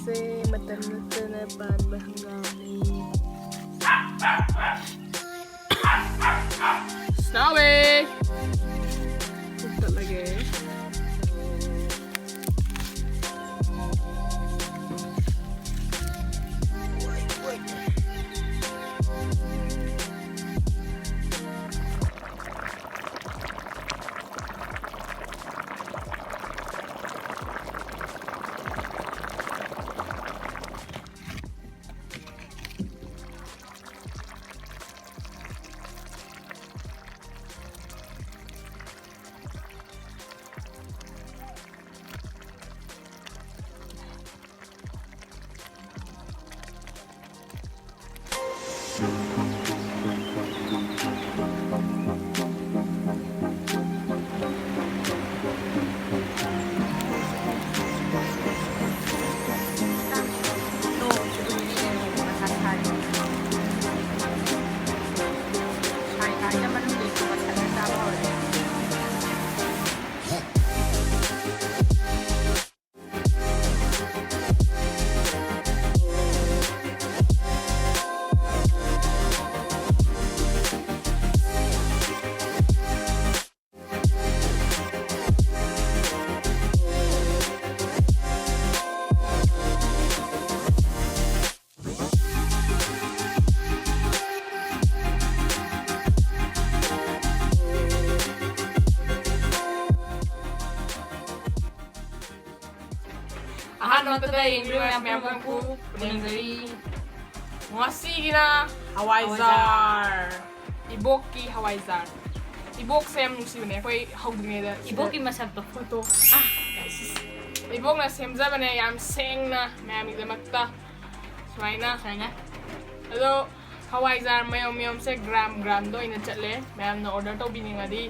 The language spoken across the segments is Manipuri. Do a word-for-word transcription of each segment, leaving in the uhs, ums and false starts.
ꯃꯇꯝ ꯅꯠꯇꯅ ꯄꯥꯟꯕ ꯍꯪꯒꯥꯝꯅꯤ꯫ ꯁꯥꯎꯋꯦ꯫ ꯆꯠꯂꯒꯦ꯫ ꯑꯍꯥꯟꯕ ꯃꯛꯇꯗ ꯌꯦꯡꯕꯤꯔꯤꯕ ꯃꯌꯥꯝ ꯄꯨꯝꯅꯃꯛꯄꯨ ꯄꯨꯅꯦꯝꯖꯔꯤ꯫ ꯉꯁꯤꯒꯤꯅ ꯍꯋꯥꯏꯖꯥꯔ꯫ ꯏꯕꯣꯛꯀꯤ ꯍꯋꯥꯏꯖꯥꯔ꯫ ꯏꯕꯣꯛꯁꯦ ꯌꯥꯝ ꯅꯨꯡꯁꯤꯕꯅꯦ, ꯑꯩꯈꯣꯏ ꯍꯧꯗ꯭ꯔꯤꯉꯩꯗ ꯁꯤꯗ ꯏꯕꯣꯛꯀꯤ ꯃꯁꯛꯇꯣ꯫ ꯐꯣꯇꯣ꯫ ꯑꯥ, guys꯫ ꯏꯕꯣꯛꯅ ꯁꯦꯝꯖꯕꯅꯦ, ꯌꯥꯝ ꯁꯦꯡꯅ ꯃꯌꯥꯝꯒꯤꯗꯃꯛꯇ꯫ ꯁꯨꯃꯥꯏꯅ꯫ ꯁꯨꯃꯥꯏꯅ꯫ ꯑꯗꯣ ꯍꯋꯥꯏꯖꯥꯔ ꯃꯌꯣꯝ ꯃꯌꯣꯝꯁꯦ ꯒ꯭ꯔꯥꯝ ꯒ꯭ꯔꯥꯝꯗ ꯑꯣꯏꯅ ꯆꯠꯂꯦ꯫ ꯃꯌꯥꯝꯅ order ꯇꯧꯕꯤꯅꯤꯡꯉꯗꯤ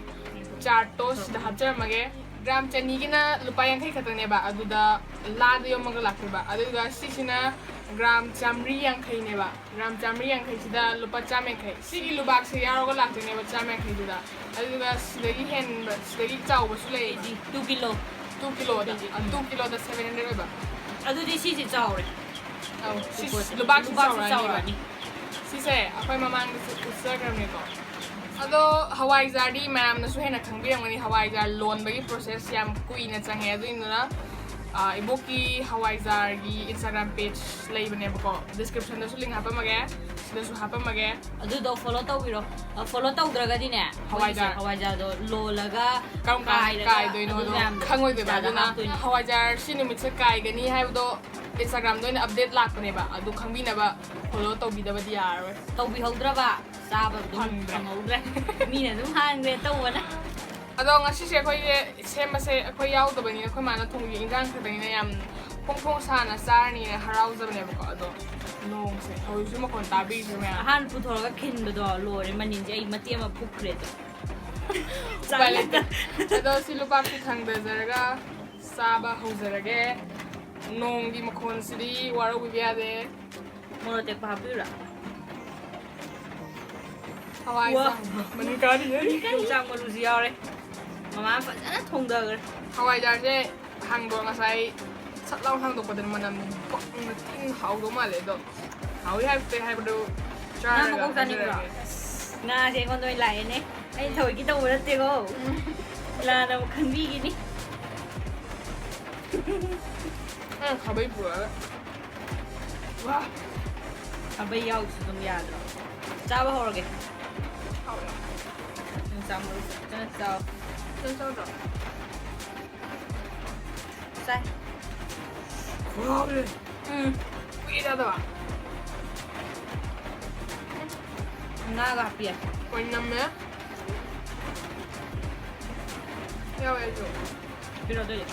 ꯆꯥꯔꯠꯇꯣ ꯁꯤꯗ ꯍꯥꯞꯆꯔꯝꯃꯒꯦ꯫ ꯒ꯭ꯔꯥꯝ ꯆꯅꯤꯒꯤꯅ ꯂꯨꯄꯥ ꯌꯥꯡꯈꯩ ꯈꯛꯇꯅꯦꯕ, ꯑꯗꯨꯗ ꯂꯥꯗ ꯌꯣꯝꯃꯒ ꯂꯥꯛꯇꯣꯏꯕ꯫ ꯑꯗꯨꯒ ꯁꯤꯁꯤꯅ ꯒ꯭ꯔꯥꯝ ꯆꯥꯝꯃꯔꯤ ꯌꯥꯡꯈꯩꯅꯦꯕ꯫ ꯒ꯭ꯔꯥꯝ ꯆꯥꯝꯃꯔꯤ ꯌꯥꯡꯈꯩꯁꯤꯗ ꯂꯨꯄꯥ ꯆꯥꯝꯃ ꯌꯥꯡꯈꯩ꯫ ꯁꯤꯒꯤ ꯂꯨꯕꯥꯛꯁꯦ ꯌꯥꯎꯔꯒ ꯂꯥꯛꯇꯣꯏꯅꯦꯕ ꯆꯥꯝꯃ ꯌꯥꯡꯈꯩꯗꯨꯗ꯫ ꯑꯗꯨꯒ ꯁꯤꯗꯒꯤ ꯍꯦꯟꯕ, ꯁꯤꯗꯒꯤ ꯆꯥꯎꯕꯁꯨ ꯂꯩꯌꯦꯕ꯫ ꯀꯦꯖꯤ, two kilo꯫ ꯇꯨ ꯀꯤꯂꯣꯗ꯫ ꯇꯨ ꯀꯤꯂꯣꯗ ꯁꯚꯦꯟ ꯍꯟꯗ꯭ꯔꯦꯗ ꯑꯣꯏꯕ꯫ ꯑꯗꯨꯗꯤ ꯁꯤꯁꯦ ꯆꯥꯎꯔꯦ꯫ ꯑꯧ, ꯁꯤ ꯎꯄꯣꯠꯁꯦ꯫ ꯂꯨꯕꯥꯛꯁꯨ ꯂꯨꯕꯥꯛꯁꯨ ꯆꯥꯎꯔꯛꯑꯅꯤꯕ꯫ ꯆꯥꯎꯔꯛꯑꯅꯤ꯫ ꯁꯤꯁꯦ ꯑꯩꯈꯣꯏ ꯃꯃꯥꯡꯗꯁꯨ ꯎꯠꯆꯈ꯭ꯔꯕꯅꯦꯀꯣ꯫ ꯑꯗꯣ ꯍꯋꯥꯏꯖꯥꯔꯗꯤ ꯃꯌꯥꯝꯅꯁꯨ ꯍꯦꯟꯅ ꯈꯪꯕꯤꯔꯝꯒꯅꯤ, ꯍꯋꯥꯏꯖꯥꯔ ꯂꯣꯟꯕꯒꯤ ꯄ꯭ꯔꯣꯁꯦꯁ ꯌꯥꯝ ꯀꯨꯏꯅ ꯆꯪꯉꯦ꯫ ꯑꯗꯨꯏꯗꯨꯅ, ꯑ, ꯏꯕꯣꯛꯀꯤ ꯍꯋꯥꯏꯖꯥꯔꯒꯤ Instagram page ꯂꯩꯕꯅꯦꯕꯀꯣ, descriptionꯗꯁꯨ link ꯍꯥꯞꯄꯝꯃꯒꯦ, ꯁꯤꯗꯁꯨ ꯍꯥꯞꯄꯝꯃꯒꯦ꯫ ꯑꯗꯨꯗꯣ follow ꯇꯧꯕꯤꯔꯣ꯫ ꯑ, follow ꯇꯧꯗ꯭ꯔꯒꯗꯤꯅꯦ, ꯑꯩꯈꯣꯏꯒꯤꯁꯦ ꯍꯋꯥꯏꯖꯥꯔ꯫ ꯍꯋꯥꯏꯖꯥꯔꯗꯣ ꯂꯣꯜꯂꯒ ꯀꯔꯝ ꯀꯥꯟꯗ ꯀꯥꯏꯔꯒ ꯀꯥꯏꯗꯣꯏꯅꯣꯗꯣ ꯑꯗꯨ ꯃꯌꯥꯝꯗꯣ ꯈꯪꯉꯣꯏꯗꯣꯏꯕ꯫ ꯄꯩꯁꯥꯗ ꯑꯗꯨꯅ ꯍꯥꯞꯇꯣꯏꯅꯦ꯫ ꯍꯋꯥꯏꯖꯥꯔ ꯁꯤ ꯅꯨꯃꯤꯠꯁꯦ ꯀꯥꯏꯒꯅꯤ ꯍꯥꯏꯕꯗꯣ Instagramꯗ ꯑꯣꯏꯅ update ꯂꯥꯛꯄꯅꯦꯕ, ꯑꯗꯨ ꯈꯪꯕꯤꯅꯕ follow ꯇꯧꯕꯤꯗꯕꯗꯤ ꯌꯥꯔꯔꯣꯏ꯫ ꯇꯧꯕꯤꯍꯧꯗ꯭ꯔꯕ ꯆꯥꯕ ꯑꯗꯨꯝ ꯐꯪꯗ꯭ꯔꯦ꯫ ꯐꯪꯍꯧꯗ꯭ꯔꯦ꯫ ꯃꯤꯅ ꯑꯗꯨꯝ ꯍꯥꯟꯈ꯭ꯔꯦ ꯇꯧꯕꯅ꯫ ꯑꯗꯣ ꯉꯁꯤꯁꯦ ꯑꯩꯈꯣꯏꯁꯦ ꯁꯦꯝꯕꯁꯦ ꯑꯩꯈꯣꯏ ꯌꯥꯎꯗꯕꯅꯤꯅ, ꯑꯩꯈꯣꯏ ꯃꯥꯅ ꯊꯣꯡꯕꯤꯕ ꯏꯟꯖꯥꯡ ꯈꯛꯇꯅꯤꯅ ꯌꯥꯝ ꯐꯣꯡ ꯐꯣꯡ ꯁꯥꯅ ꯆꯥꯔꯅꯤꯅ ꯍꯔꯥꯎꯖꯕꯅꯦꯕꯀꯣ꯫ ꯑꯗꯣ ꯅꯣꯡꯁꯦ ꯍꯧꯖꯤꯛꯁꯨ ꯃꯈꯣꯟ ꯇꯥꯕꯤꯔꯤꯁꯦ ꯃꯌꯥꯝ꯫ ꯑꯍꯥꯟꯕ ꯄꯨꯊꯣꯔꯒ ꯈꯤꯟꯕꯗꯣ ꯂꯣꯏꯔꯦ, ꯃꯅꯤꯟꯁꯦ ꯑꯩ ꯃꯇꯦꯛ ꯑꯃ ꯐꯨꯛꯈ꯭ꯔꯦ ꯑꯗꯣ꯫ ꯎꯄꯥꯏ ꯂꯩꯇꯦ꯫ ꯑꯗꯣ ꯁꯤ ꯂꯨꯕꯥꯛꯁꯤ ꯊꯥꯡꯗꯖꯔꯒ ꯆꯥꯕ ꯍꯧꯖꯔꯒꯦ꯫ ꯅꯣꯡꯒꯤ ꯃꯈꯣꯟꯁꯤꯗꯤ ꯋꯥꯔꯧꯕꯤꯕ ꯌꯥꯗꯦ꯫ ꯃꯣꯔꯣꯛ ꯑꯇꯦꯛꯄ ꯍꯥꯞꯄꯤꯔꯥ? ꯍꯋꯥꯏ ꯋꯥ꯫ ꯆꯥꯡ ꯃꯅꯤꯡ ꯀꯥꯔꯤꯌꯦ꯫ ꯌꯣꯡꯆꯥꯛ ꯃꯔꯨꯁꯨ ꯌꯥꯎꯔꯦ꯫ ꯃꯃꯥ ꯐꯖꯅ ꯊꯣꯡꯗꯈ꯭ꯔꯦ꯫ ꯍꯋꯥꯏꯖꯥꯔꯁꯦ ꯍꯥꯡꯗꯣꯛ ꯉꯁꯥꯏ ꯁꯠ ꯂꯥꯎ ꯍꯥꯡꯗꯣꯛꯄꯗ ꯃꯅꯝ ꯕꯪꯅ ꯊꯤꯅ ꯍꯥꯎꯗꯧ ꯃꯥꯜꯂꯦ꯫ ꯑꯗꯣ ꯍꯥꯎꯏ ꯍꯥꯏꯕꯗꯤ ꯍꯥꯏꯕꯗꯨ ꯅꯪ ꯆꯥꯔꯒ ꯃꯀꯣꯛ ꯆꯥꯅꯤꯡꯕ꯭ꯔꯣ? ꯍꯥꯏꯖꯔꯒꯦ꯫ ꯑꯁ, ꯉꯥꯁꯦ ꯑꯩꯉꯣꯟꯗ ꯑꯣꯏꯅ ꯂꯥꯛꯑꯦꯅꯦ꯫ ꯑꯩꯅ ꯊꯑꯣꯏꯀꯤ ꯇꯧꯕ ꯅꯠꯇꯦꯀꯣ꯫ ꯂꯥꯟꯅ ꯑꯃꯨꯛ ꯈꯟꯕꯤꯈꯤꯅꯤ꯫ ꯑ, ꯈꯥꯕꯩ ꯄꯨꯔꯛꯑꯒ꯫ ꯋꯥ꯫ ꯈꯥꯕꯩ ꯌꯥꯎꯗꯁꯨ ꯑꯗꯨꯝ ꯌꯥꯗ꯭ꯔꯣ? ꯆꯥꯕ ꯍꯧꯔꯒꯦ꯫ ꯍꯥꯎꯋꯦ꯫ ꯌꯣꯡꯆꯥꯛ ꯃꯔꯨ ꯐꯖꯅ ꯆꯥꯎ꯫ ꯅꯪ ꯆꯥꯗ꯭ꯔꯣ? ꯆꯥꯏ꯫ ꯈꯨꯍꯥꯎꯁꯦ꯫ ꯎꯝ꯫ ꯀꯨꯏꯔꯦ ꯆꯥꯗꯕ꯫ ꯉꯥꯒ ꯍꯥꯞꯄꯤꯌꯦ꯫ ꯑꯣꯏꯅꯝꯃꯦ꯫ ꯌꯥꯎꯋꯦ ꯑꯩꯁꯨ꯫ ꯄꯤꯔꯛꯑꯣ ꯑꯗꯨꯗꯤ꯫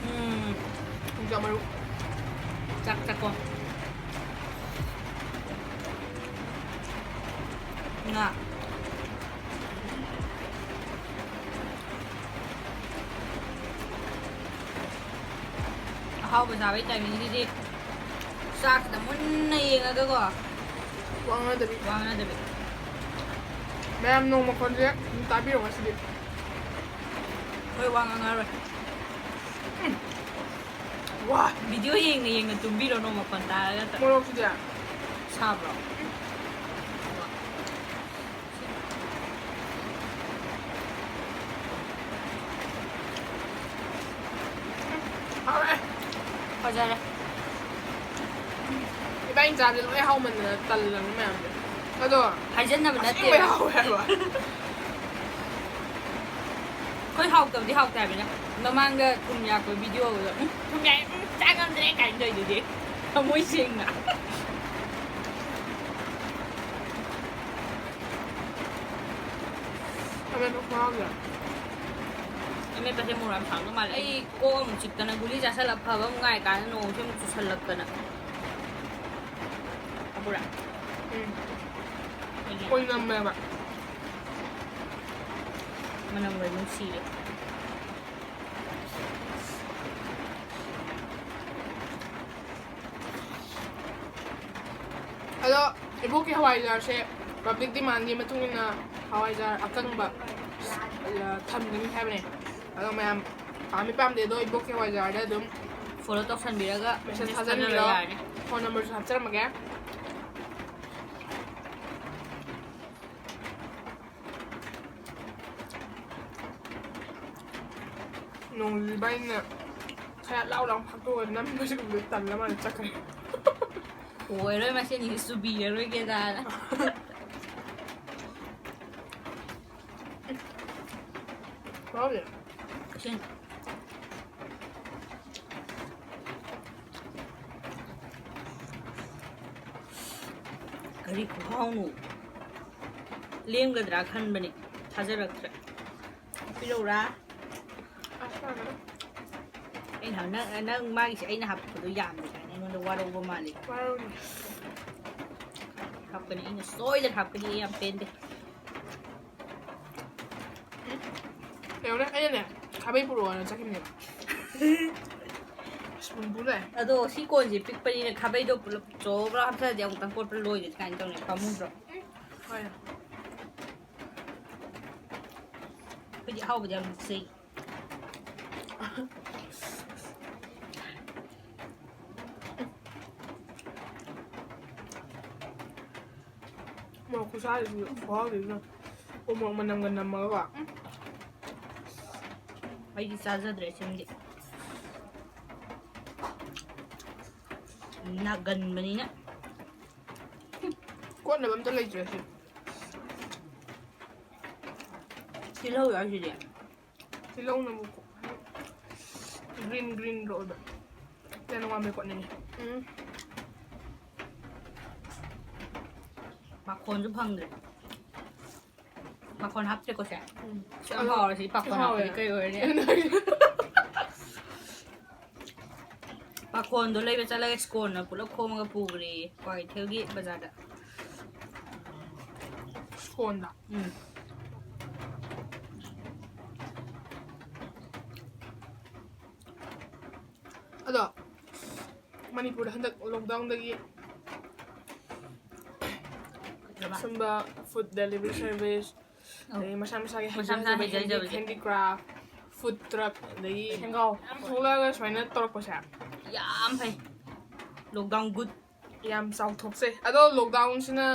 ꯎꯝ꯫ ꯌꯣꯡꯆꯥꯛ ꯃꯔꯨ꯫ ꯆꯥꯛ ꯆꯥꯛꯀꯣ꯫ ꯉꯥ꯫ ꯑꯍꯥꯎꯕ ꯆꯥꯕꯩ timingꯁꯤꯗꯤ ꯆꯥꯛꯁꯤꯗ ꯃꯨꯟꯅ ꯌꯦꯡꯉꯒꯀꯣ꯫ ꯋꯥ ꯉꯥꯡꯅꯗꯕꯤ꯫ ꯋꯥ ꯉꯥꯡꯅꯗꯕꯤ꯫ ꯃꯌꯥꯝ ꯅꯣꯡ ꯃꯈꯣꯟꯁꯦ ꯑꯗꯨꯝ ꯇꯥꯕꯤꯔꯣ ꯉꯁꯤꯗꯤ꯫ ꯑꯩꯈꯣꯏ ꯋꯥ ꯉꯥꯡꯉꯔꯣꯏ꯫ ꯎꯝ꯫ ꯋꯥ꯫ ꯚꯤꯗꯤꯑꯣ ꯌꯦꯡꯅ ꯌꯦꯡꯅ ꯇꯨꯝꯕꯤꯔꯣ ꯅꯣꯡ ꯃꯈꯣꯟ ꯇꯥꯔꯒ꯫ ꯃꯣꯔꯣꯛꯁꯤꯗꯤ꯫ ꯁꯥꯕ꯭ꯔꯣ? ꯍꯥꯎꯔꯦ꯫ ꯐꯖꯔꯦ꯫ ꯏꯕꯥꯅꯤ ꯆꯥꯕꯗꯤ ꯂꯣꯏ ꯍꯥꯎꯃꯟꯗꯅ ꯇꯜꯂꯕ ꯃꯌꯥꯝꯁꯦ꯫ ꯑꯗꯣ ꯍꯥꯏꯖꯟꯅꯕ ꯅꯠꯇꯦ꯫ ꯑꯁꯦꯡꯕꯩ ꯍꯥꯎꯋꯦ ꯍꯥꯏꯕ꯫ ꯑꯩꯈꯣꯏ ꯍꯥꯎꯇꯕꯗꯤ ꯍꯥꯎꯇꯦ ꯍꯥꯏꯕꯅꯤꯅ꯫ ꯃꯃꯥꯡꯗ ꯊꯨꯝ ꯌꯥꯛꯄ ꯚꯤꯗꯤꯑꯣꯗ, "ꯎꯝ, ꯊꯨꯝ ꯌꯥꯛꯑꯦ, ꯎꯝ, ꯆꯥ ꯉꯝꯗ꯭ꯔꯦ" ꯀꯥꯏꯅ ꯇꯧꯔꯤꯗꯨꯗꯤ꯫ ꯊꯃꯣꯏ ꯁꯦꯡꯅ꯫ ꯑꯃꯦꯠꯄ ꯈꯨꯍꯥꯎꯁꯦ꯫ ꯑꯃꯦꯠꯄꯁꯦ ꯃꯣꯔꯣꯛ ꯌꯥꯝ ꯁꯥꯔꯝꯗꯧ ꯃꯥꯜꯂꯦ꯫ ꯑꯩ ꯀꯣꯛ ꯑꯃꯨꯛ ꯆꯤꯛꯇꯅ ꯒꯨꯂꯤ ꯆꯥꯁꯜꯂ ꯐꯕ ꯑꯃꯨꯛ ꯉꯥꯏ ꯀꯥꯟꯗ ꯅꯣꯡꯁꯦ ꯑꯃꯨꯛ ꯆꯨꯁꯜꯂꯛꯇꯅ꯫ ꯑꯄꯨꯔꯥ꯫ ꯎꯝ꯫ ꯑꯩꯒꯤ ꯑꯣꯏꯅꯝꯃꯦꯕ꯫ ꯃꯅꯝꯒ ꯅꯨꯡꯁꯤꯔꯦ꯫ ꯑꯗꯣ ꯏꯕꯣꯛꯀꯤ ꯍꯋꯥꯏꯖꯥꯔꯁꯦ public demandꯒꯤ ꯃꯇꯨꯡ ꯏꯟꯅ ꯍꯋꯥꯏꯖꯥꯔ ꯑꯀꯪꯕ, ꯑ, ꯊꯝꯒꯅꯤ ꯍꯥꯏꯕꯅꯦ꯫ ꯑꯗꯣ ꯃꯌꯥꯝ ꯄꯥꯝꯃꯤ ꯄꯥꯝꯗꯦ ꯑꯗꯣ ꯏꯕꯣꯛꯀꯤ ꯍꯋꯥꯏꯖꯥꯔꯗ ꯑꯗꯨꯝ follow ꯇꯧꯁꯟꯕꯤꯔꯒ message message ꯊꯥꯖꯟꯕꯤꯔꯣ꯫ ꯊꯥꯖꯜꯂ ꯌꯥꯔꯅꯤ꯫ Phone numberꯁꯨ ꯍꯥꯞꯆꯔꯝꯃꯒꯦ꯫ ꯅꯣꯡꯖꯨ ꯏꯕꯥꯅꯤꯅ ꯈꯔ ꯂꯥꯎ ꯂꯥꯎ ꯐꯥꯛꯇꯣꯛꯑꯒ ꯅꯝꯕꯁꯦ ꯎꯕꯗ ꯇꯜꯂ ꯃꯥꯜꯂꯦ ꯆꯠꯈ꯭ꯔꯦ꯫ ꯑꯣꯏꯔꯣꯏ ꯃꯁꯤꯅꯤ ꯆꯨꯕꯤꯔꯔꯣꯏꯒꯦꯗꯅ꯫ ꯃꯍꯥꯎꯁꯦ꯫ ꯑꯁꯦꯡ-, ꯀꯔꯤ ꯈꯨꯍꯥꯎꯅꯣ? ꯂꯦꯝꯒꯗ꯭ꯔꯥ ꯈꯟꯕꯅꯦ, ꯊꯥꯖꯔꯛꯇ꯭ꯔꯦ꯫ ꯍꯥꯞꯄꯤꯔꯧꯔꯥ? ꯑꯁ, ꯌꯥꯝꯃꯦ꯫ ꯑꯩꯅ ꯍꯥꯏ-, ꯅꯪ, ꯅꯪ ꯃꯥꯒꯤꯁꯦ ꯑꯩꯅ ꯍꯥꯞꯄꯗꯣ ꯌꯥꯝꯗꯦ ꯀꯥꯏꯅ ꯑꯩꯉꯣꯟꯗ ꯋꯥꯔꯧꯕ ꯃꯥꯜꯂꯦ꯫ ꯋꯥꯔꯧꯅꯦ꯫ ꯍꯥꯞꯀꯅꯤ, ꯑꯩꯅ ꯁꯣꯏꯗꯅ ꯍꯥꯞꯀꯅꯤ, ꯑꯩ ꯌꯥꯝ ꯄꯦꯟꯗꯦ꯫ ꯎꯝ? ꯀꯩꯅꯣꯅꯦ, ꯑꯩꯅꯅꯦ, ꯈꯥꯕꯩ ꯄꯨꯔꯛꯑꯣꯅ ꯆꯠꯈꯤꯕꯅꯦꯕ꯫ Spoon ꯄꯨ ꯂꯥꯛꯑꯦ꯫ ꯑꯗꯣ ꯁꯤ ꯀꯣꯟꯁꯦ ꯄꯤꯛꯄꯅꯤꯅ ꯈꯥꯕꯩꯗꯣ ꯄꯨꯂꯞ ꯖꯣꯕ꯭ꯔꯥ ꯍꯥꯞꯆꯜꯂꯗꯤ ꯑꯃꯨꯛꯇꯪ ꯀꯣꯠꯄ ꯂꯣꯏꯗꯦ ꯀꯥꯏꯅ ꯇꯧꯅꯤ, ꯄꯥꯝꯃꯨꯗ꯭ꯔꯣ? ꯍꯣꯏ꯫ ꯑꯩꯗꯤ ꯑꯍꯥꯎꯕꯗꯤ ꯌꯥꯝ ꯆꯥꯖꯩ꯫ ꯃꯣꯔꯣꯛ ꯈꯨꯁꯥꯁꯤꯁꯨ ꯈꯨꯍꯥꯎꯁꯤꯒ ꯎꯃꯣꯔꯣꯛ ꯃꯅꯝꯒ ꯅꯝꯃꯒꯀꯣ꯫ ꯎꯝ꯫ ꯑꯩꯗꯤ ꯆꯥꯖꯗ꯭ꯔꯦ ꯁꯤꯃꯗꯤ꯫ ꯅꯥꯒꯟꯕꯅꯤꯅ꯫ ꯀꯣꯠꯅꯕ ꯑꯝꯇ ꯂꯩꯇ꯭ꯔꯦ ꯁꯤ꯫ ꯇꯤꯜꯍꯧ ꯌꯥꯎꯁꯤꯗꯤ꯫ ꯇꯤꯜꯍꯧꯅꯕꯨ green green ꯔꯣ ꯑꯣꯏꯕ꯫ ꯇꯦꯅꯋꯥ ꯃꯦꯀꯣꯠꯅꯤꯅꯦ꯫ ꯎꯝ꯫ ꯄꯥꯈꯣꯟꯁꯨ ꯐꯪꯗ꯭ꯔꯦ꯫ ꯄꯥꯈꯣꯟ ꯍꯥꯞꯇ꯭ꯔꯦꯀꯣ ꯁꯦ? ꯎꯝ꯫ ꯌꯥꯝ ꯍꯥꯎꯔꯦ ꯁꯤ ꯄꯥꯈꯣꯟ ꯍꯥꯎꯋꯦ꯫ ꯍꯥꯞꯄꯗꯤ ꯀꯩ ꯑꯣꯏꯔꯅꯤ? ꯄꯥꯈꯣꯟꯗꯣ ꯂꯩꯕ ꯆꯠꯂꯒ ꯁ꯭ꯀꯣꯟꯅ ꯄꯨꯂꯞ ꯈꯣꯝꯃꯒ ꯄꯨꯈ꯭ꯔꯦꯌꯦ ꯀ꯭ꯋꯥꯀꯩꯊꯦꯜꯒꯤ ꯕꯖꯥꯔꯗ꯫ ꯁ꯭ꯀꯣꯟꯗ? ꯎꯝ꯫ ꯑꯗꯣ ꯃꯅꯤꯄꯨꯔꯗ ꯍꯟꯗꯛ lockdownꯗꯒꯤ ꯀꯩꯗꯧꯕ? ꯁꯨꯝꯕ food delivery service, ꯑꯧ꯫ ꯑꯗꯩ ꯃꯁꯥ ꯃꯁꯥꯒꯤ ꯃꯁꯥ ꯃꯁꯥ ꯍꯩꯖ ꯍꯩꯖꯕ ꯍꯩꯖꯕꯁꯦ꯫ Handicraft, food truck, ꯑꯗꯒꯤ ꯁꯦꯡꯒꯥꯎ ꯃꯌꯥꯝ ꯊꯣꯛꯂꯛꯑꯒ ꯁꯨꯃꯥꯏꯅ ꯇꯧꯔꯛꯄꯁꯦ ꯌꯥꯝ ꯐꯩ꯫ Lockdown good꯫ ꯌꯥꯝ ꯆꯥꯎꯊꯣꯛꯆꯩ꯫ ꯑꯗꯣ lockdownꯁꯤꯅ,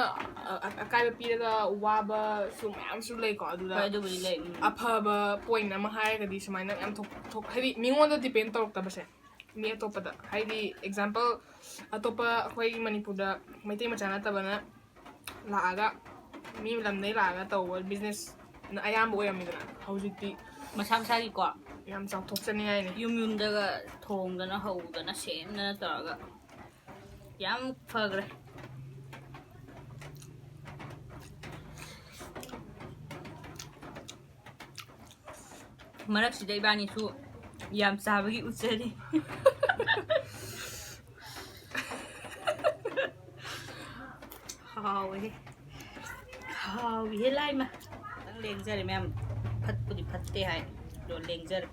ꯑ, ꯑ, ꯑꯀꯥꯏꯕ ꯄꯤꯔꯒ ꯋꯥꯕꯁꯨ ꯃꯌꯥꯝꯁꯨ ꯂꯩꯀꯣ꯫ ꯑꯗꯨꯗ ꯍꯣꯏ, ꯑꯗꯨꯕꯨꯗꯤ ꯂꯩ꯫ ꯎꯝ꯫ ꯑꯐꯕ point ꯑꯃ ꯍꯥꯏꯔꯒꯗꯤ ꯁꯨꯃꯥꯏꯅ ꯌꯥꯝ ꯊꯣꯛ-, ꯊꯣꯛ-, ꯍꯥꯏꯗꯤ ꯃꯤꯉꯣꯟꯗ depend ꯇꯧꯔꯛꯇꯕꯁꯦ꯫ ꯃꯤ ꯑꯇꯣꯞꯄꯗ, ꯍꯥꯏꯗꯤ example, ꯑꯇꯣꯞꯄ ꯑꯩꯈꯣꯏꯒꯤ ꯃꯅꯤꯄꯨꯔꯗ ꯃꯩꯇꯩ ꯃꯆꯥ ꯅꯠꯇꯕꯅ ꯂꯥꯛꯑꯒ, ꯃꯤ ꯂꯝꯗꯩ ꯂꯥꯛꯑꯒ ꯇꯧꯕ businessꯅ ꯑꯌꯥꯝꯕ ꯑꯣꯏꯔꯝꯃꯤꯗꯅ, ꯍꯧꯖꯤꯛꯇꯤ ꯃꯁꯥ ꯃꯁꯥꯒꯤꯀꯣ꯫ ꯌꯥꯝ ꯆꯥꯎꯊꯣꯛꯆꯅꯤꯡꯉꯥꯏꯅꯤ꯫ ꯌꯨꯝ ꯌꯨꯝꯗꯒ ꯊꯣꯡꯗꯅ ꯍꯧꯗꯅ ꯁꯦꯝꯗꯅ ꯇꯧꯔꯒ ꯌꯥꯝ ꯐꯈ꯭ꯔꯦ꯫ ꯃꯔꯛꯁꯤꯗ ꯏꯕꯥꯅꯤꯁꯨ ꯌꯥꯝ ꯆꯥꯕꯒꯤ ꯎꯠꯆꯔꯤ꯫ ꯍꯥꯎꯋꯦꯍꯦ꯫ ꯍꯥꯎꯋꯤꯍꯦ ꯂꯥꯏꯃ꯫ ꯈꯤꯇꯪ ꯂꯦꯡꯖꯔꯦ ꯃꯌꯥꯝ꯫ ꯐꯠꯄꯨꯗꯤ ꯐꯠꯇꯦ ꯍꯥꯏ, ꯑꯗꯣ ꯂꯦꯡꯖꯔꯦ꯫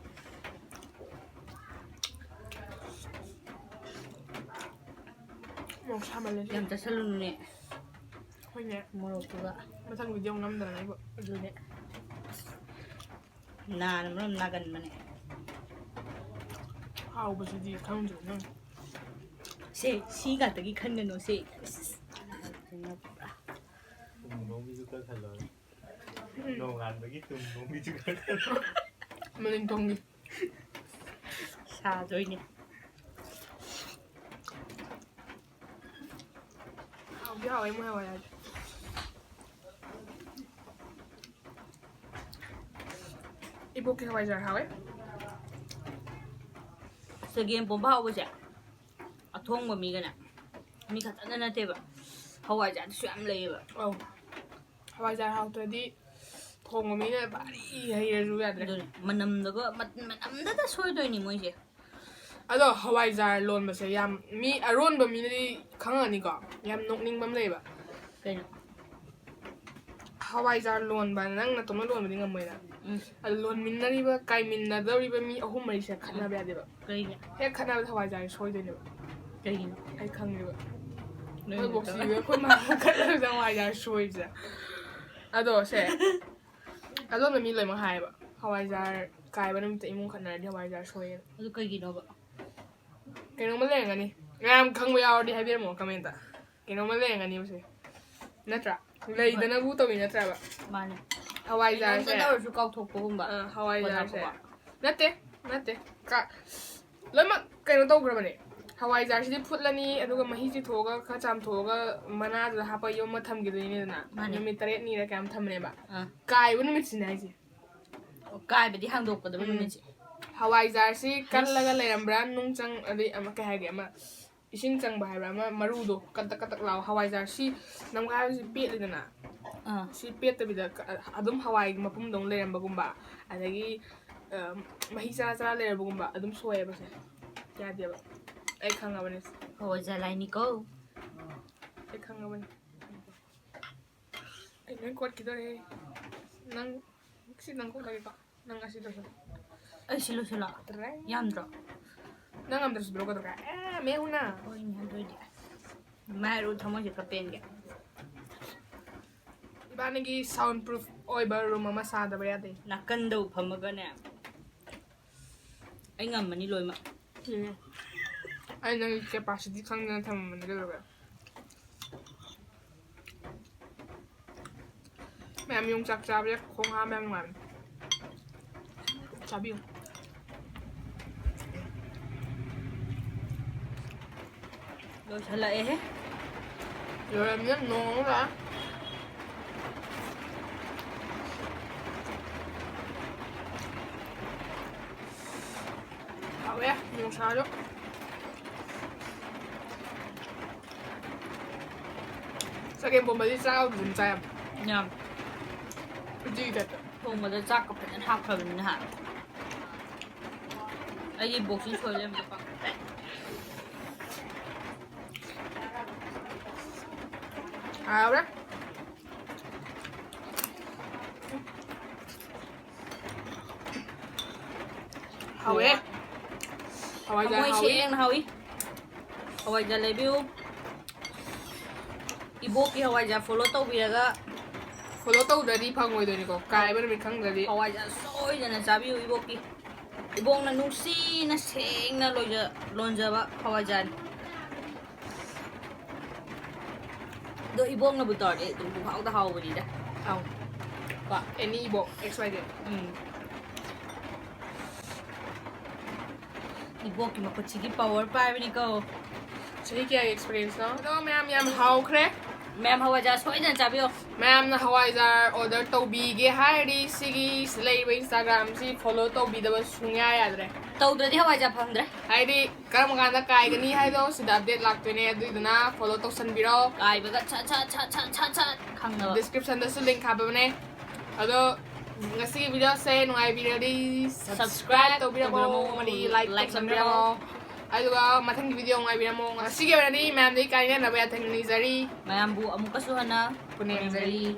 ꯃꯣꯔꯣꯛ ꯁꯥꯃꯜꯂꯦ ꯁꯤ꯫ ꯌꯥꯝ ꯆꯥꯁꯜꯂꯨꯅꯨꯅꯦ꯫ ꯍꯣꯏꯅꯦ꯫ ꯃꯣꯔꯣꯛꯇꯨꯒ꯫ ꯃꯊꯪ video ꯅꯝꯗꯅ ꯑꯩꯕꯨ꯫ ꯑꯗꯨꯅꯦ꯫ ꯅꯥꯅ ꯃꯔꯣꯝ ꯅꯥꯒꯟꯕꯅꯦ꯫ ꯍꯥꯎꯕꯁꯤꯗꯤ ꯈꯪꯗ꯭ꯔꯦ ꯅꯪ꯫ ꯁꯦ, ꯁꯤ ꯉꯥꯛꯇꯒꯤ ꯈꯟꯒꯅꯨ ꯁꯦ꯫ ꯊꯨꯝ ꯅꯣꯡꯒꯤꯁꯨ ꯈꯔ ꯈꯜꯂꯣ꯫ ꯅꯣꯡꯉꯥꯟꯕꯒꯤ ꯊꯨꯝ ꯅꯣꯡꯒꯤꯁꯨ ꯈꯔ ꯈꯜꯂꯣ꯫ ꯃꯅꯤꯡ ꯊꯣꯡꯒꯤ꯫ ꯁꯥꯗꯣꯏꯅꯦ꯫ ꯍꯥꯎꯗꯤ ꯍꯥꯎꯋꯦ ꯃꯣꯏ ꯍꯋꯥꯏꯖꯥꯔꯁꯦ꯫ ꯏꯕꯣꯛꯀꯤ ꯍꯋꯥꯏꯖꯥꯔ ꯍꯥꯎꯋꯦ꯫ ꯆꯒꯦꯝ ꯄꯣꯝꯕ ꯍꯥꯎꯕꯁꯦ ꯑꯊꯣꯡꯕ ꯃꯤꯒꯅꯦ, ꯃꯤ ꯈꯛꯇꯅ ꯅꯠꯇꯦꯕ, ꯍꯋꯥꯏꯖꯥꯔꯗꯁꯨ ꯌꯥꯝ ꯂꯩꯌꯦꯕ꯫ ꯑꯧ꯫ ꯍꯋꯥꯏꯖꯥꯔ ꯍꯥꯎꯇ꯭ꯔꯗꯤ ꯊꯣꯡꯕ ꯃꯤꯅ ꯚꯥꯔꯤ ꯍꯩꯔꯁꯨ ꯌꯥꯗ꯭ꯔꯦ꯫ ꯑꯗꯨꯅꯦ, ꯃꯅꯝꯗꯒ ꯃꯠ- ꯃꯅꯝꯗꯗ ꯁꯣꯏꯗꯣꯏꯅꯤ ꯃꯣꯏꯁꯦ꯫ ꯑꯗꯣ ꯍꯋꯥꯏꯖꯥꯔ ꯂꯣꯟꯕꯁꯦ ꯌꯥꯝ ꯃꯤ ꯑꯔꯣꯟꯕ ꯃꯤꯅꯗꯤ ꯈꯪꯉꯅꯤꯀꯣ꯫ ꯌꯥꯝ ꯅꯣꯛꯅꯤꯡꯕ ꯑꯃ ꯂꯩꯌꯦꯕ꯫ ꯀꯩꯅꯣ? ꯍꯋꯥꯏꯖꯥꯔ ꯂꯣꯟꯕ ꯅꯪ ꯅꯇꯣꯝꯅ ꯂꯣꯟꯕꯗꯤ ꯉꯝꯃꯣꯏꯅ꯫ ꯎꯝ꯫ ꯑꯗꯨ ꯂꯣꯟꯃꯤꯟꯅꯔꯤꯕ, ꯀꯥꯏꯃꯤꯟꯅꯗꯧꯔꯤꯕ ꯃꯤ ꯑꯍꯨꯝ ꯃꯔꯤꯁꯦ ꯈꯠꯅꯕ ꯌꯥꯗꯦꯕ꯫ ꯀꯩꯒꯤ? ꯍꯦꯛ ꯈꯠꯅꯕꯗ ꯍꯋꯥꯏꯖꯥꯔꯁꯦ ꯁꯣꯏꯗꯣꯏꯅꯦꯕ꯫ ꯀꯩꯒꯤꯅꯣ? ꯑꯩ ꯈꯪꯉꯦꯕ꯫ ꯅꯣꯏ ꯑꯩꯈꯣꯏ ꯅꯠꯇꯕ꯫ ꯕꯣꯛꯁꯤꯒ ꯑꯩꯈꯣꯏ ꯃꯥꯒ ꯈꯠꯅꯕꯗ ꯍꯋꯥꯏꯖꯥꯔ ꯁꯣꯏꯕꯁꯦ꯫ ꯑꯗꯣ ꯁꯦ, ꯑꯗꯣꯝꯗ ꯃꯤ ꯂꯣꯏꯅꯃꯛ ꯍꯥꯏꯌꯦꯕ, ꯍꯋꯥꯏꯖꯥꯔ ꯀꯥꯏꯕ ꯅꯨꯃꯤꯠꯇ ꯏꯃꯨꯡ ꯈꯠꯅꯔꯗꯤ ꯍꯋꯥꯏꯖꯥꯔ ꯁꯣꯏꯌꯦꯅ꯫ ꯑꯗꯨ ꯀꯩꯒꯤꯅꯣꯕ? ꯀꯩꯅꯣꯝꯃ ꯂꯩꯔꯝꯒꯅꯤ꯫ ꯃꯌꯥꯝ ꯈꯪꯕ ꯌꯥꯎꯔꯗꯤ ꯍꯥꯏꯕꯤꯔꯝꯃꯣ ꯀꯃꯦꯟꯇ꯫ ꯀꯩꯅꯣꯝꯃ ꯂꯩꯔꯝꯒꯅꯤꯕꯁꯦ꯫ ꯅꯠꯇ꯭ꯔꯥ? ꯂꯩꯗꯅꯕꯨ ꯇꯧꯏ ꯅꯠꯇ꯭ꯔꯕ? ꯃꯥꯅꯦ꯫ ꯍꯋꯥꯏꯖꯥꯔꯁꯦ꯫ ꯀꯩꯅꯣꯝꯇ ꯇꯧꯔꯁꯨ ꯀꯥꯎꯊꯣꯛꯄꯒꯨꯝꯕ꯫ ꯑꯥ, ꯍꯋꯥꯏꯖꯥꯔꯁꯦ꯫ ꯀꯣꯟꯅꯥꯛꯄꯀꯣ꯫ ꯅꯠꯇꯦ, ꯅꯠꯇꯦ꯫ ꯀ-, ꯂꯣꯏꯅꯃꯛ ꯀꯩꯅꯣ ꯇꯧꯈ꯭ꯔꯕꯅꯦ꯫ ꯍꯋꯥꯏꯖꯥꯔꯁꯤꯗꯤ ꯐꯨꯠꯂꯅꯤ, ꯑꯗꯨꯒ ꯃꯍꯤ ꯆꯤꯊꯣꯛꯑꯒ ꯈꯔ ꯆꯥꯝꯊꯣꯛꯑꯒ ꯃꯅꯥꯗꯨꯗ ꯍꯥꯞꯄ ꯌꯣꯝꯃ ꯊꯝꯈꯤꯗꯣꯏꯅꯤꯗꯅ꯫ ꯃꯥꯅꯦ꯫ ꯅꯨꯃꯤꯠ ꯇꯔꯦꯠꯅꯤꯔ ꯀꯌꯥꯝ ꯊꯝꯃꯦꯕ꯫ ꯑꯥ꯫ ꯀꯥꯏꯕ ꯅꯨꯃꯤꯠꯁꯤꯅꯦ ꯍꯥꯏꯁꯦ꯫ ꯑꯣ, ꯀꯥꯏꯕꯗꯤ ꯍꯥꯡꯗꯣꯛꯀꯗꯕ ꯎꯝ꯫ ꯅꯨꯃꯤꯠꯁꯦ꯫ ꯍꯋꯥꯏꯖꯥꯔꯁꯤ ꯀꯜꯂꯒ ꯂꯩꯔꯝꯕ꯭ꯔꯥ, ꯅꯨꯡ ꯆꯪ-, ꯑꯗꯩ ꯑꯃ ꯀꯩ ꯍꯥꯏꯒꯦ, ꯑꯃ ꯏꯁꯤꯡ ꯆꯪꯕ ꯍꯥꯏꯕ꯭ꯔꯥ, ꯑꯃ ꯃꯔꯨꯗꯣ ꯀꯟꯇꯛ ꯀꯟꯇꯛ ꯂꯥꯎ, ꯍꯋꯥꯏꯖꯥꯔꯁꯤ ꯅꯝꯈꯥꯏꯕꯁꯤ ꯄꯦꯠꯂꯤꯗꯅ꯫ ꯑꯥ꯫ ꯁꯤ ꯄꯦꯠꯇꯕꯤꯗ ꯀ-, ꯑꯗꯨꯝ ꯍꯋꯥꯏꯒꯤ ꯃꯄꯨꯝꯗꯧꯅ ꯂꯩꯔꯝꯕꯒꯨꯝꯕ, ꯑꯗꯒꯤ ꯑ, ꯃꯍꯤ ꯆꯔꯥ ꯆꯔꯥ ꯂꯩꯔꯝꯕꯒꯨꯝꯕ ꯑꯗꯨꯝ ꯁꯣꯏꯌꯦꯕ ꯁꯦ꯫ ꯌꯥꯗꯦꯕ꯫ ꯑꯩ ꯈꯪꯉꯕꯅꯦ꯫ ꯍꯋꯥꯏꯖꯥꯔ ꯂꯥꯏꯅꯤꯀꯣ꯫ ꯑꯩ ꯈꯪꯉꯕꯅꯦ꯫ ꯑꯩ ꯂꯣꯏ ꯀꯣꯠꯈꯤꯗꯣꯔꯦ꯫ ꯅꯪ ꯁꯤ ꯅꯪ ꯀꯣꯠꯂꯒꯦꯀꯣ꯫ ꯅꯪ ꯑꯁꯤ ꯂꯣꯏꯁꯤꯜꯂꯣ꯫ ꯑꯩ ꯁꯤ ꯂꯣꯏꯁꯤꯜꯂꯣ꯫ ꯇ꯭ꯔꯦꯡ꯫ ꯌꯥꯝꯗ꯭ꯔꯣ? ꯅꯪ ꯑꯝꯗꯁꯨ ꯄꯤꯔꯛꯀꯗ꯭ꯔꯣ? ꯑꯦ, ꯃꯦ ꯍꯨꯅꯥ꯫ ꯍꯣꯏꯅꯦ, ꯑꯗꯨ ꯑꯣꯏꯗꯤ꯫ ꯃꯥꯏꯔꯨ ꯊꯃꯣꯏꯁꯦ ꯈꯔ ꯄꯦꯟꯒꯦ꯫ ꯍꯥꯟꯅꯒꯤ sound proof ꯑꯣꯏꯕ room ꯑꯃ ꯁꯥꯗꯕ ꯌꯥꯗꯦ꯫ ꯅꯥꯀꯟꯗ ꯐꯝꯃꯒꯅꯦ, ꯑꯩ ꯉꯝꯃꯅꯤ ꯂꯣꯏꯃꯛ꯫ ꯎꯝ꯫ ꯑꯩ ꯅꯪꯒꯤ capacity ꯈꯪꯗꯅ ꯊꯝꯃꯝꯕꯅꯤ ꯀꯩꯗꯧꯔꯒꯦ? ꯃꯌꯥꯝ ꯌꯣꯡꯆꯥꯛ ꯆꯥꯕꯁꯦ ꯈꯣꯡ ꯍꯥꯝꯕ ꯌꯥꯝ ꯅꯨꯡꯉꯥꯏꯕꯅꯤ꯫ ꯆꯥꯕꯤꯌꯨ꯫ ꯂꯣꯏꯁꯜꯂꯛꯑꯦꯍꯦ꯫ ꯂꯣꯏꯔꯝꯅꯤꯅ ꯅꯣꯡ ꯑꯃꯨꯛ ꯂꯥꯛꯑꯦ꯫ ꯍꯥꯎꯋꯦ ꯅꯣꯡꯁꯥꯗꯣ꯫ ꯆꯒꯦꯝ ꯄꯣꯝꯕꯗꯤ ꯆꯥꯛ ꯌꯥꯎꯗ꯭ꯔꯁꯨ ꯑꯗꯨꯝ ꯆꯥ ꯌꯥꯕ꯫ ꯌꯥꯝ ꯎꯇꯤꯒꯤ type ꯇ꯫ ꯊꯣꯡꯕꯗ ꯆꯥꯛꯀ ꯐꯖꯅ ꯍꯥꯞꯈ꯭ꯔꯕꯅꯤꯅ ꯍꯥ꯫ ꯑꯩꯒꯤ box ꯁꯤ ꯁꯣꯏ ꯂꯩꯔꯝꯕ ꯄꯥꯈꯠꯂꯦ꯫ ꯍꯥꯎꯔꯦ꯫ ꯍꯥꯎꯋꯦ꯫ ꯍꯋꯥꯏꯖꯥꯔ ꯊꯃꯣꯏ ꯍꯥꯎꯋꯤ꯫ ꯁꯦꯡꯅ ꯍꯥꯎꯏ꯫ ꯍꯋꯥꯏꯖꯥꯔ ꯂꯩꯕꯤꯌꯨ꯫ ꯏꯕꯣꯛꯀꯤ ꯍꯋꯥꯏꯖꯥꯔ follow ꯇꯧꯕꯤꯔꯒ Follow ꯇꯧꯗ꯭ꯔꯗꯤ ꯐꯪꯉꯣꯏꯗꯣꯏꯅꯤꯀꯣ, ꯀꯥꯏꯕ ꯅꯨꯃꯤꯠ ꯈꯪꯗ꯭ꯔꯗꯤ꯫ ꯍꯋꯥꯏꯖꯥꯔ ꯁꯣꯏꯗꯅ ꯆꯥꯕꯤꯌꯨ ꯏꯕꯣꯛꯀꯤ꯫ ꯏꯕꯣꯛꯅ ꯅꯨꯡꯁꯤꯅ ꯁꯦꯡꯅ ꯂꯣꯏꯖ-, ꯂꯣꯟꯖꯕ ꯍꯋꯥꯏꯖꯥꯔꯅꯤ꯫ ꯑꯗꯣ ꯏꯕꯣꯛꯅꯕꯨ ꯇꯧꯔꯗꯤ ꯑꯗꯨꯝ ꯄꯨꯡꯍꯥꯎꯗ ꯍꯥꯎꯕꯅꯤꯗ꯫ ꯑꯧ꯫ ꯀꯣ, any ꯏꯕꯣꯛ, X Y Z꯫ ꯎꯝ꯫ ꯏꯕꯣꯛꯀꯤ ꯃꯈꯨꯠꯁꯤꯒꯤ power ꯄꯥꯏꯕꯅꯤꯀꯣ꯫ ꯆꯍꯤ ꯀꯌꯥꯒꯤ experience ꯅꯣ? ꯑꯗꯣ ꯃꯌꯥꯝ ꯌꯥꯝ ꯍꯥꯎꯈ꯭ꯔꯦ꯫ ꯃꯌꯥꯝ ꯍꯋꯥꯏꯖꯥꯔ ꯁꯣꯏꯗꯅ ꯆꯥꯕꯤꯌꯣ꯫ ꯃꯌꯥꯝꯅ ꯍꯋꯥꯏꯖꯥꯔ order ꯇꯧꯕꯤꯒꯦ ꯍꯥꯏꯔꯗꯤ ꯁꯤꯒꯤ ꯁꯤꯗ ꯂꯩꯔꯤꯕ Instagram ꯁꯤ follow ꯇꯧꯕꯤꯗꯕ ꯁꯨꯡꯌꯥ ꯌꯥꯗ꯭ꯔꯦ꯫ ꯇꯧꯗ꯭ꯔꯗꯤ ꯍꯋꯥꯏꯖꯥꯔ ꯐꯪꯗ꯭ꯔꯦ꯫ ꯍꯥꯏꯗꯤ ꯀꯔꯝ ꯀꯥꯟꯗ ꯀꯥꯏꯒꯅꯤ ꯍꯥꯏꯗꯣ ꯁꯤꯗ update ꯂꯥꯛꯇꯣꯏꯅꯦ, ꯑꯗꯨꯏꯗꯨꯅ follow ꯇꯧꯁꯟꯕꯤꯔꯣ꯫ ꯀꯥꯏꯕꯒ ꯁꯠ ꯁꯠ ꯁꯠ ꯁꯠ ꯁꯠ ꯁꯠ ꯈꯪꯅꯕ꯫ Description ꯗꯁꯨ link ꯍꯥꯞꯄꯕꯅꯦ꯫ ꯑꯗꯣ ꯉꯁꯤꯒꯤ video ꯁꯦ ꯅꯨꯡꯉꯥꯏꯕꯤꯔꯗꯤ subscribe Subscribe ꯇꯧꯕꯤꯔꯝꯃꯣ, ꯇꯧꯕꯤꯔꯝꯃꯣ, ꯑꯃꯗꯤ like like ꯇꯧꯁꯟꯕꯤꯔꯝꯃꯣ꯫ ꯇꯧꯁꯟꯕꯤꯔꯝꯃꯣ꯫ ꯑꯗꯨꯒ ꯃꯊꯪꯒꯤ video ꯉꯥꯏꯕꯤꯔꯝꯃꯣ꯫ ꯉꯁꯤꯒꯤ ꯑꯣꯏꯅꯗꯤ ꯃꯌꯥꯝꯗꯒꯤ ꯀꯥꯏꯅꯅꯕ ꯌꯥꯊꯪ ꯅꯤꯖꯔꯤ꯫ ꯃꯌꯥꯝꯕꯨ ꯑꯃꯨꯛꯀꯁꯨ ꯍꯟꯅ ꯄꯨꯅꯦꯝꯖꯔꯤ꯫